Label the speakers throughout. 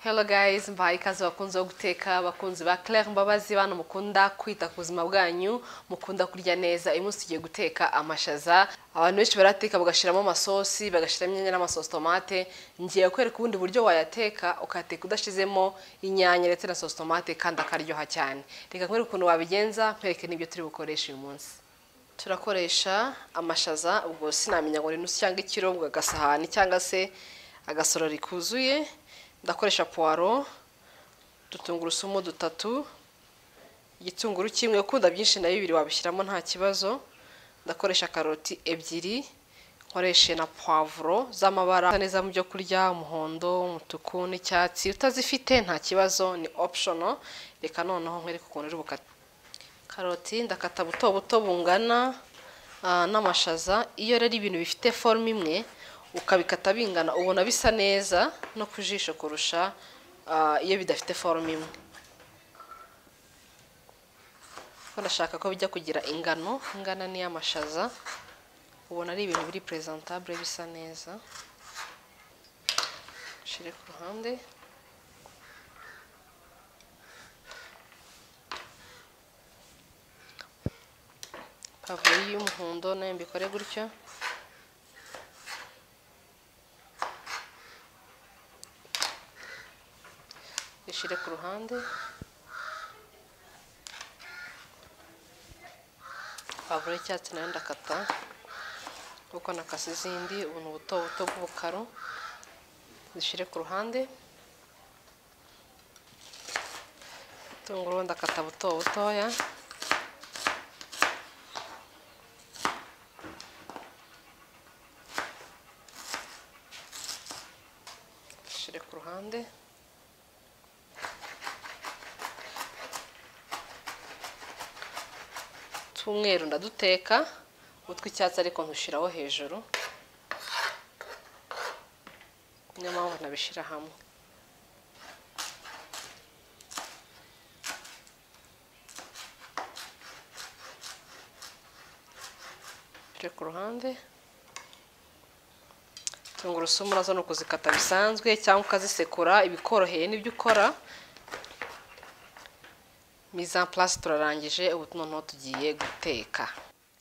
Speaker 1: Hello guys, mbahaye ikaze bakunzi bo guteka, abakunzi ba Claire Mbabazi, bana mukunda kwita ku buzima bwanyu, mukunda kurya neza. Uyu munsi tugiye guteka amashaza. Abantu benshi barateka bagashiramo amasosi, bagashiramo inyanya n'amasosi tomate. Ngiye kwereka ubundi buryo wayateka ukateka udashizemo inyanya ndetse na sauce tomate kandi akaryoha cyane. Reka nkwereke ukuntu wabigenza, nkwereke n'ibyo turi bukoreshe uyu munsi. Turakoresha amashaza, ubwo sinamenya ngo ni nusu cyangwa ikiro, ubwo agasahani cyangwa se agasorori kuzuye. Ndakoresha poiro, udutungurusumu dutatu, igitunguru kimwe, ukunda byinshi na bibiri wabishyiramo nta kibazo. Ndakoresha karoti ebyiri, nkoreshe na poivro z'amabara neza mu byo kurya, umuhondo, umutuku n'icyatsi. Utazifite nta kibazo, ni optional. Reka noneho nkwereke ukuntu uri bukate. Karoti ndakata buto buto bungana n'amashaza. Iyo rero ibintu bifite forme imwe ukabikata bingana ubona bisa neza no kujisho kurusha iyo bidafite forme imwe. Ko ndashaka ko bijya kugira ingano ingana n'iy'amashaza, ubona ari ibintu biri presentable bisa neza. Shire ku ruhande. Pavuro y'umuhondo nayo mbikore gutyo. Ishire ku ruhande. Pavuro y'icyatsi nayo ndakata kuko nakase izindi, ubu ni buto buto bw'ubukaro. Zishire ku ruhande. Itunguru ndakata buto butoya. Shire ku ruhande. Tumweru ndaduteka, utw'icyatsi ariko ntushiraho hejuru, niyo mpamvu nabishira hamwe. Shire ku ruhande. Tungurusumu nazo ni ukuzikata bisanzwe cyangwa ukazisekura, ibikoroheye nibyo ukora. Mise en place turarangije, ubu noneho tugiye guteka.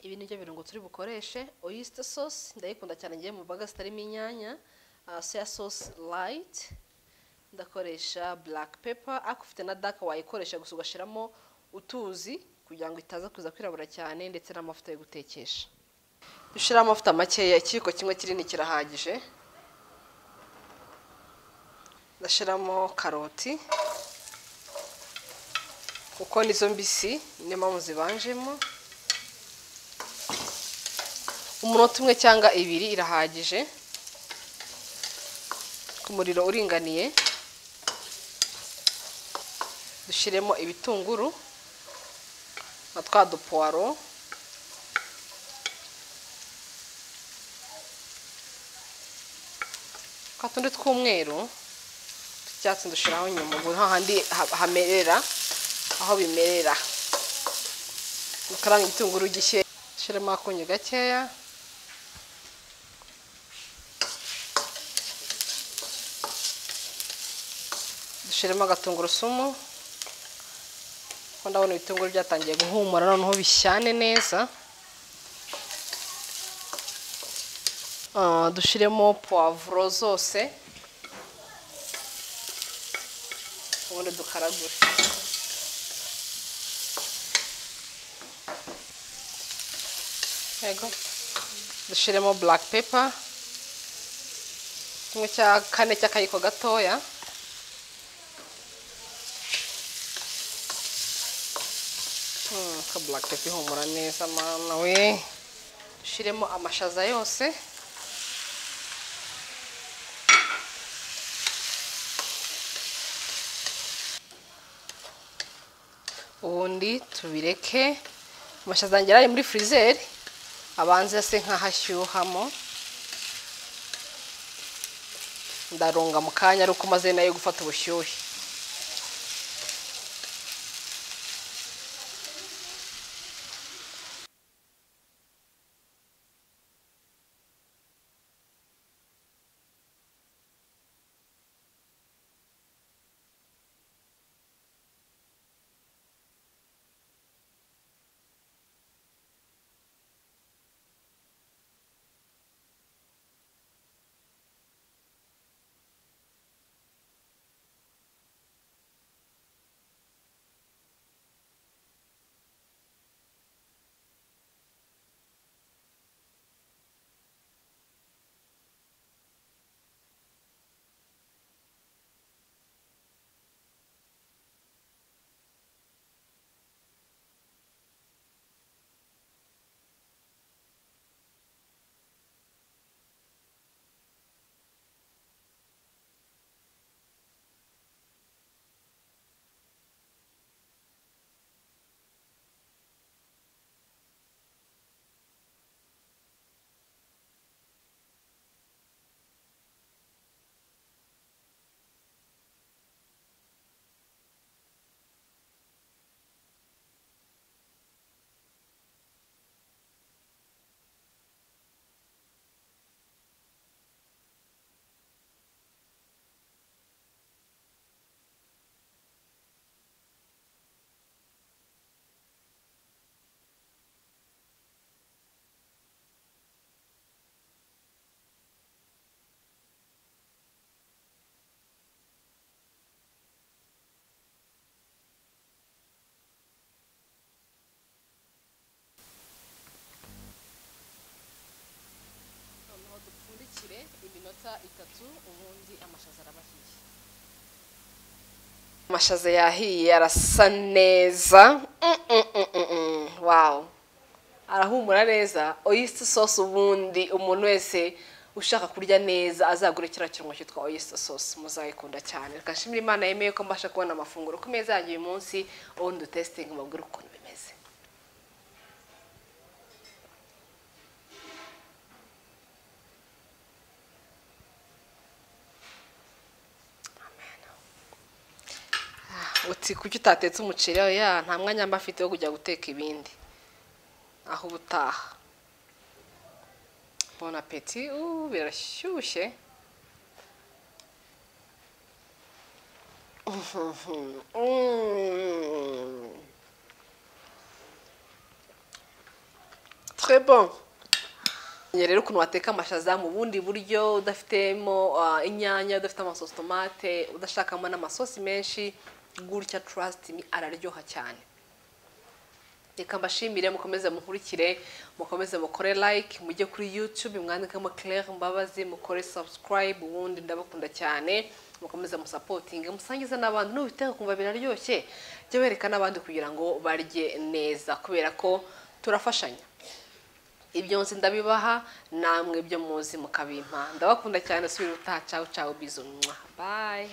Speaker 1: Ibi nibyo birungo turi bukoreshe. Oyster sauce ndayikunda cyane ngiye mu mboga zitarimo inyanya, soya sauce light, ndakoresha black pepper, ariko ufite na dark wayikoresha gusa ugashiramo utuzi kugira ngo itaza kuza kwirabura cyane, ndetse n'amavuta yo gutekesha. Dushira amavuta makeya, ikiyiko kimwe kinini kirahagije. Ndashiramo karoti kuko nizo mbisi, niyo mpamvu zibanjemo. Umunota umwe cyangwa ibiri irahagije, ku muriro uringaniye. Dushiremo ibitunguru na twa dupoiro. Kwa tundi tw'umweru tw'icyatsi dushiraho nyuma, ubwo hahandi hamerera, aho bimerera. Ukaranga igitunguru gishye, shiremo akunyu gakeya. Dushiremo agatungurusumu, kuko ndabona ibitunguru byatangiye guhumura, noneho bishyane neza. Dushiremo poivro zose, ubundi dukaragure. Yego, dushiremo black pepper kimwe cya kane cy'akayiko gatoya. Ka black pepper ihumura neza mana we. Dushiremo amashaza yose. Ubundi tubireke amashaza yanjye ari muri freezer, abanze ase nk'ahashyuhamo. Ndarunga mu kanya ariko maze nayo gufata ubushyuhe. Dupfundikire iminota 3, ubundi amashaza arabahiye. Amashaza yahiye, arasa neza. Wow, arahumura neza. Oyster sauce, ubundi umuntu wese ushaka kurya neza azagure kiriya kirungo cyitwa oyster sauce, muzayikunda cyane. Reka nshimire Imana yemeye ko mbasha kubona amafunguro ku meza yanjye uyu munsi, ubundi dutesitinge mbabwire ukuntu bimeze. Uti kuki utatetse umuceri? Oya, nta mwanya mba mfite wo kujya guteka ibindi, aho ubutaha. Bon appetit. Birashyushye. Très bon. Rero ukuntu wateka amashaza mu bundi buryo, udafitemo inyanya, udafite amasosi tomate, udashakamo n'amasosi menshi gutya, trust me, araryoha cyane. Reka mbashimire, mukomeze mukurikire, mukomeze mukore like, mujye kuri YouTube mwandikemo Claire Mbabazi, mukore subscribe, ubundi ndabakunda cyane. Mukomeze musapotinge, musangize n'abandi, nubiteka kumva biraryoshye, jya wereka n'abandi kugira ngo barye neza, kubera ko turafashanya. Ibyo nzi ndabibaha, namwe ibyo muzi mukabimpa. Ndabakunda cyane, subira utaha. Ciao ciao, bisous, bye.